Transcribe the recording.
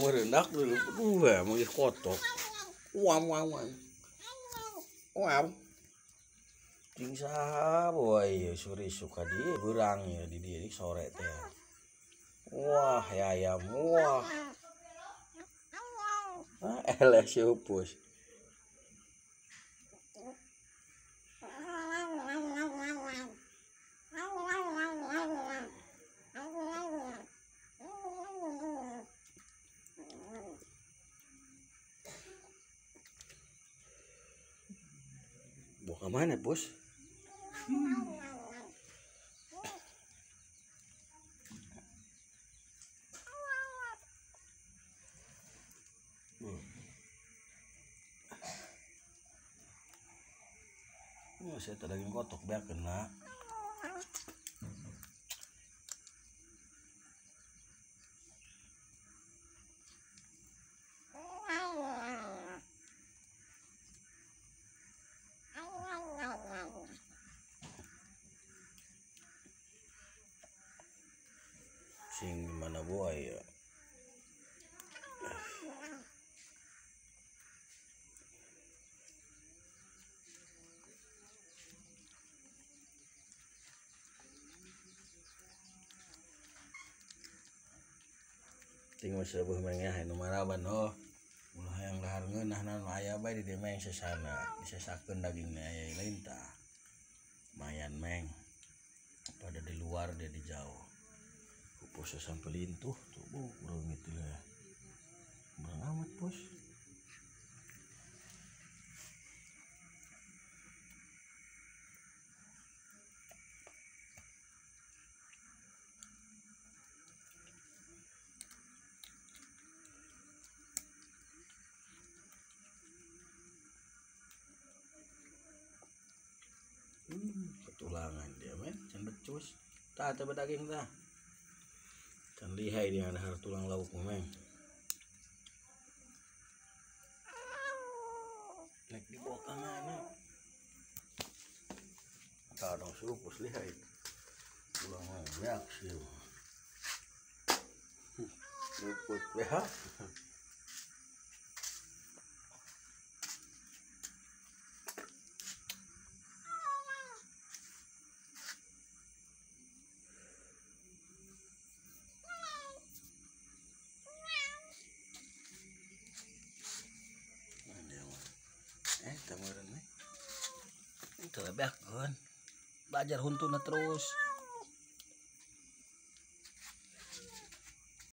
Meureun dak dua manggih kotok. Wam wam wam. Wam. Ting saha boy suri suka di beurang ya di dieu sore teh. Wah, ayam wah. Ah, eleh si Upus. Bawa ke mana, Bos? Oh, saya daging kotok biar kena. Sing mana boy ya? Tinggal sebuah mengah nu maraban oh. Ulah hayang dahar ngeunah naon aya bae di dieu meng sesana, disesakeun dagingna aya lain tah. Lumayan meng. Pada di luar dia di jauh. Pos sampai lintuh tuh bu kurang gitu ya. Kurang amat pos. Ketulangan dia men, can becus. Tah coba daging tah. Can lihai dia dahar tulang lauk meng. Nek dibawa ka mana? Tah dong surupus lihai. Tulang beak sih. Luput beak. Belajar huntuna terus.